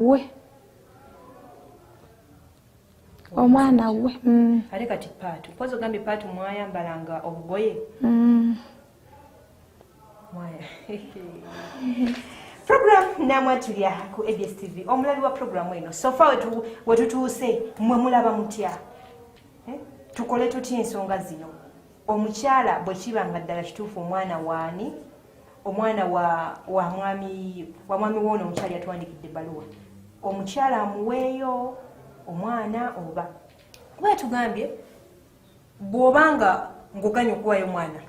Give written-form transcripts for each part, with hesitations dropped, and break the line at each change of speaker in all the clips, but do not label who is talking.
We omwana we.
Ate kati paatu mpozi ogambye paatu mwayambalanga obugoye. Program Namwatulya ku ABS TV. Omulabi wa programu eno, sofa wetutuuse, mwe mulaba mutya? Eh? Tukole tutya ensonga zino? Omukyala bwe kiba nga ddala kituufu omwana waani, omwana wa mwami woono omukyala yatwandikidde ebbaluwa, omukyala amuweeyo omwana oba kuba yatugambye bw'obanga ng'oganya okuwaayo omwana,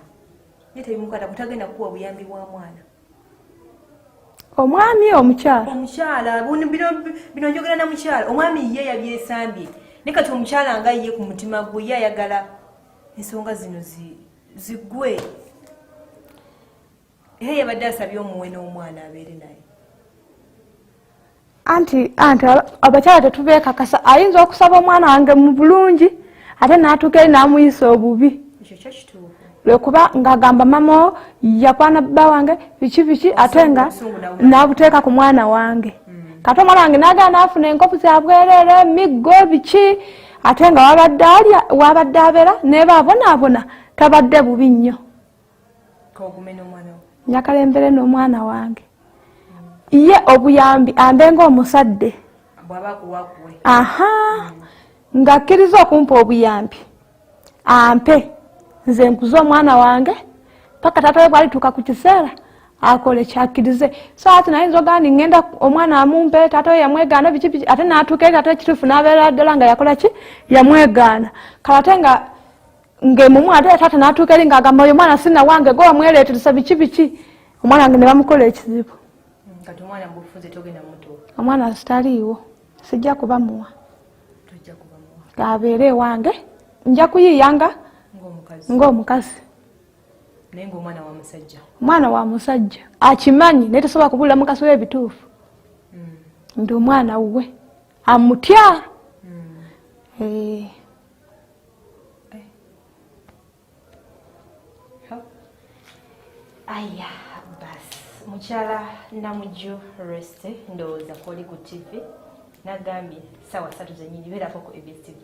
ye tebimukwata, kutagenda kukuwa buyambi bwa mwana.
Omwami, omukyala?
Omukyala. Bino njogera na mukyala. Omwami ye yabyesambye, naye kati omukyala nga ye ku mutima gwe ye ayagala ensonga zino ziggwe, era yabadde asabye omuwe n'omwana abeere naye.
Anti abakyala tetubeekakasa. Ayinza okusaba omwana wange mu bulungi, ate n'atuuka eri n'amuyisa obubi.
Ekyo kyo kituufu.
Lwekuba ng'agamba mama yakwana bba wange biki biki, ate nga
obusungu
n'abuteeka ku mwana wange. Kati omwana wange n'agala n'afuna enkofu zabwereere, miggo, biki, ate nga wabadde alya, wabadde abeera, neeba abonaabona, tabadde bubi nnyo.
Kogume n'omwana wo.
Njagala embeere n'omwana wange. Ye obuyambi ambe ng'omusadde.
Bw'aba akuwakuwe.
Aha, ng'akkiriza okumpa obuyambi, ampe nze nkuze omwana wange paka taata we bwalituuka ku kiseera akole kyakkirize. So ati naye nza ogamba nti ŋŋenda omwana amumpe, taata we yamwegaana, biki biki, ate n'atuuka eri ate ekituufu n'abeera ddala nga yakola ki, yamwegaana. Kale ate nga ng'emumu, ate taata n'atuuka eri ng'agamba oyo mwana sina wange, gwe wamwereeteresa, biki biki, omwana wange ne bamukola ekizibu.
Kati omwana mubufunze togenda mutuuka?
Omwana sitaliiwo, sijja kubamuwa.
Tojja kubamuwa.
Abeere ewange, nja kuyiiyanga
ng'omukazi.
Ng'omukazi.
Naye ng'omwana wa musajja.
Omwana wa musajja akimanyi, naye tosobola kubuulira mukazi we ebituufu nti omwana wuwe amutya. Eh.
Aya basi, mukyala Namujju Rest, ndowooza kwoli ku TV nagambye 3:00 zenyini beerako ku ABS TV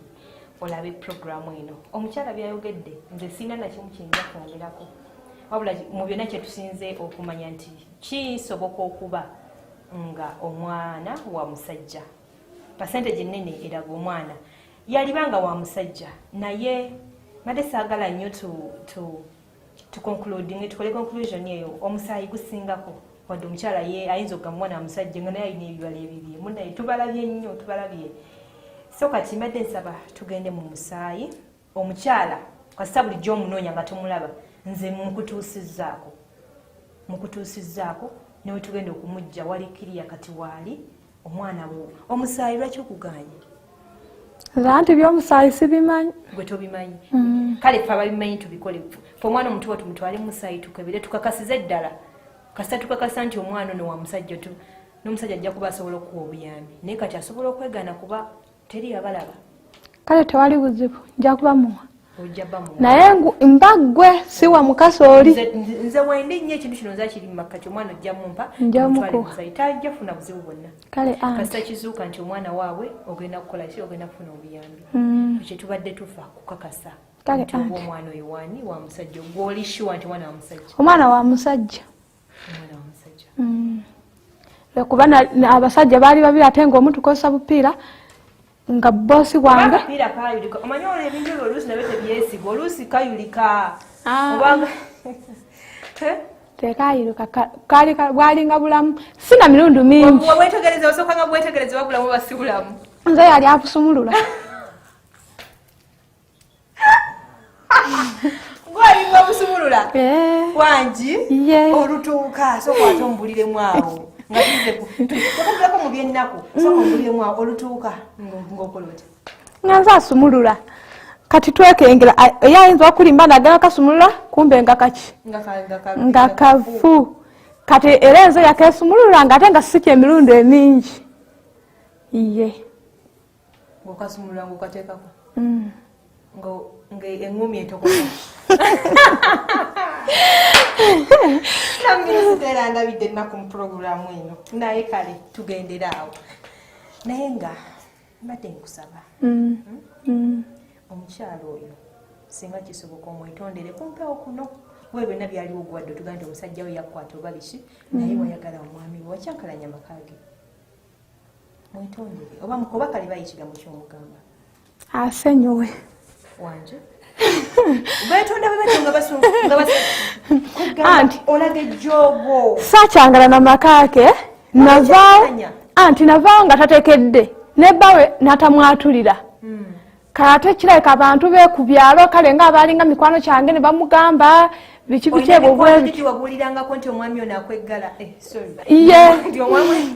olabe programu eno. Omukyala byayogedde nze sirina nakimu kyenja kwongerako, wabula mu byonna kyetusinze okumanya nti kisoboka okuba nga omwana wa musajja. Percentage ennene eraga omwana yalibanga wa musajja, naye mbadde saagala nnyo to concluding, tukole conclusion eyo. Omusaayi gusingako, wadde omukyala ye ayinza okugamba omwana wa musajja nga naye alina ebibala ebibye munaye. Tubalabye nnyo, tubalabye. So kati mbadde nsaba tugende mu musaayi. Omukyala kasita bulijjo omunoonya nga tomulaba, nze mukutuusizzaako, mukutuusizzaako, newe tugenda okumujja wali kiriya. Kati waali omwana wo, omusaayi lwaki okuganye?
Nze anti byomusaayi sibimanyi.
Gwe tobimanyi. Kale fe ababimanyi tubikole. Fe omwana omutuwa tumutwale musaayi tukebere, tukakasize eddala. Kasita tukakasa nti omwana ono wa musajja, n'omusajja ajja kuba asobola okuwa obuyambi, naye kati asobola okwegaana kuba teri abalaba.
Kale tewali buzibu, nja kubamuwa.
Ojja bamuwa.
Naye mba ggwe siwa mukasi oli.
Nze wendi nnyo ekintu kino nze kiri mu makkati. Omwana ojja mumpa.
Nja
mutwale
mukuwa.
musaayi, tajja funa buzibu bwonna.
Kale anti.
Kasita kizuuka nti omwana waabwe, ogenda kukola ki? Ogenda kufuna obuyambi. Kyetubadde tufa kukakasa
Kale
nti oba
anti.
omwana oyo wani, wa musajja. Gwoli sure nti omwana wa musajja?
Omwana wa musajja.
Omwana wa musajja.
Lwekuba abasajja baali babiri, ate nga omu tukozesa bupiira nga boosi wange.
Akapiira kayulika, omanyi olwo ebintu ebyo oluusi nabyo tebyesiga, oluusi kayulika.
Ah.
Obanga Eh?
Tekayuluka, kaali bwalinga bulamu, sina mirundi mingi.
Wetegereza, osooka nga bwetegereza oba bulamu oba si bulamu.
Nze yali abusumulula.
Gwalinga obusumulula?
Eh.
Wangi?
Ye.
Olutuuka sooka ate ombuliremu awo nga tuze tukuveko mu byennaku, sooka ombuliremu awo olutuuka ng'okola otya?
Nga nze asumulula. Kati twekengera, ye ayinza okulimba nagala kasumulula, kumbe nga kaki?
Nga
nga kafu. Kati era enze yakesumulula nga ate nga sikya emirundi emingi ye.
Ng'okasumulula, ng'okateekako nga eŋŋumi etokota. Namminisita era ndabidde ennaku mu puroguramu eno, naye kale tugendera awo. Naye nga mbadde nkusaba, omukyalo oyo singa kisoboka omwetondere kumpewo kuno, we byonna byaliwo gwadde otugaa nti omusajja we yakkwata oba biki, naye wayagala omwami we, wakyankalanya amaka ge. Mwetondere oba kalibayo ekigambo kyomugamba.
Asenyiwe.
Wanje betonda bwe batyo nga
Anti.
Olaga ejjoogo.
Saakyangala na maka ge, navaawo.
Wakyanganya.
Anti navaawo nga tatekedde nebbawe n'atamwatulira. Kale kirabika abantu be ku byalo, kale nga abalinga mikwano kyange ne bamugamba biki biki ebyo bwe bityo.
Wabuulirangako nti omwami ono akweggala. Eh, sorry.
Ye.
Nti omwami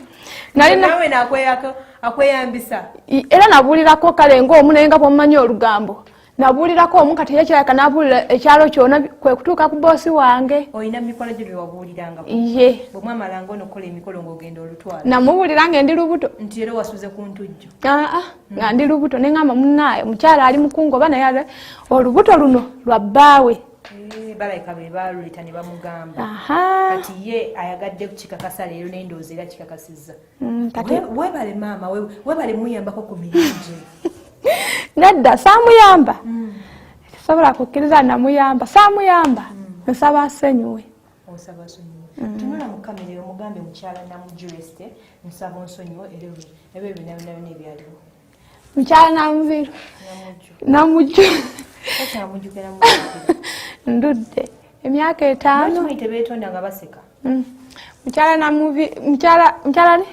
Nalina
omwami ono akweyambisa.
Era nabuulirako kale ngaomu, naye nga bwomumanyi olugambo, nabuulirako omu, kati ye kirabika nabuulira ekyalo kyona, kwe kutuuka ku boosi wange.
Olina mikono gyo byewabuulirangako?
Ye.
Bwe mwamalanga ono okukola emikolo ng'ogenda olutwala?
Namubuulira nga ndi lubuto.
Nti era wasuze ku ntujjo?
Aa, nga ndi lubuto, neŋamba munaaye omukyala ali mukungoba, naye olubuto luno lwa bbaawe.
Eh, balabika be baaluleta ne bamugamba.
Aha.
Kati ye ayagadde kukikakasa leero, nendowooza era kikakasizza.
Kati
Weebale maama, weebale muyambako ku mirimu gye.
Nedda, saamuyamba, sobola kukkiriza namuyamba, saamuyamba. Nsaba asenyiwe.
Osaba asonyiwe. Tunula mu kamera omugambe, mukyala Namujureste, nsaba onsonyiwe era ebyo byonna byonna byonna ebyaliwo.
Mukyala Namubiru.
Namujju.
Namujju.
Okyamujjukira mujjukira?
Ndudde emyaka 5.
Lwaki tebeetonda nga baseka?
Mukyala Namubi, mukyala ni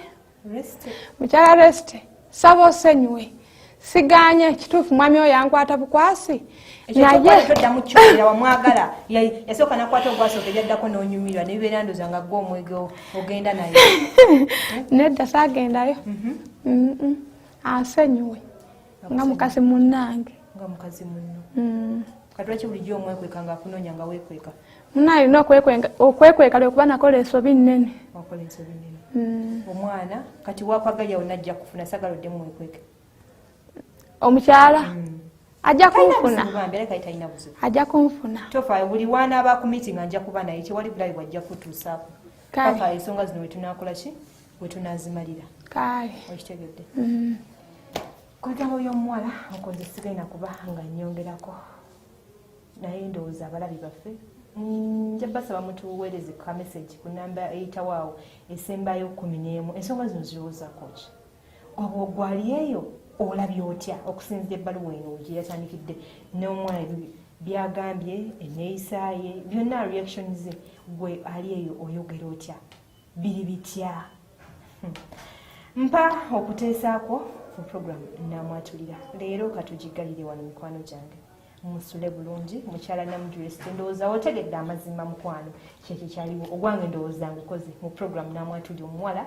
Reste.
Mukyala Resite, saba osenyiwe. Siganye, kituufu mwami oyo yankwata bukwasi.
Ekyo
naye
toddamu kyogera, wamwagala. Yasooka nakwata ogwasooka, ebyaddako n'onyumirwa nebibeera ndoza nga gwe omwege ogenda naye.
Nedda, saagendayo. Asenyiwe nga mukazi munnange.
Nga mukazi munno. Kati lwaki bulijjo omwekweka nga akunoonya nga weekweka?
Munnaye alina okwekweka lwekuba nakola ensobi nnene.
Wakola ensobi nnene. Omwana kati wakwagalya wonna ajja kufuna, sagala odde mwekweke.
Omukyala ajja
Talina
kunfuna.
buzibu bambi, aleka talina buzibu.
Ajja kunfuna.
Tofa, buli wanaaba ku meeting nja kuba naye, tewali bulabe bwajja kutuusaako.
Kale.
Paka ensonga zino wetunakola ki, wetunazimalira.
Kale.
Okitegedde? Ku bigambo by'omuwala nkonze sigenda kuba nga nnyongerako, naye ndowooza abalabi baffe, nja basaba mutuweereze ka message ku namba eyitawaawo esembayo 11. Ensonga zino zirowoozaako ki? Gwali eyo olabye otya okusinzira ebbaluwa eno gye yatandikidde n'omwana byagambye, enneeyisa ye byonna, reaction ze? Gwe ali eyo oyogera otya? Biri bitya? Mpa okuteesaakwo ku program Namwatulira leero. Katugigalire wano, mikwano gyange, musule bulungi. Mukyala Namujulesite, ndowooza otegedde amazima, mukwano, kyekyo kyaliwo. Ogwange ndowooza ngukoze mu program Namwatuli. Omuwala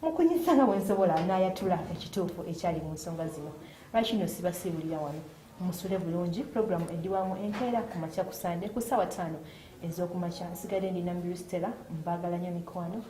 mukunyisa nga bwensobola n'ayatula ekituufu ekyali mu nsonga zino. Lwaki no sibasiibulira wano? Musule bulungi. Program eddiwamu enkeera ku makya ku Sande ku ssaawa 5 ez'okumakya. Nsigadde ndi Nambiru Stella, mbaagala nnyo mikwano.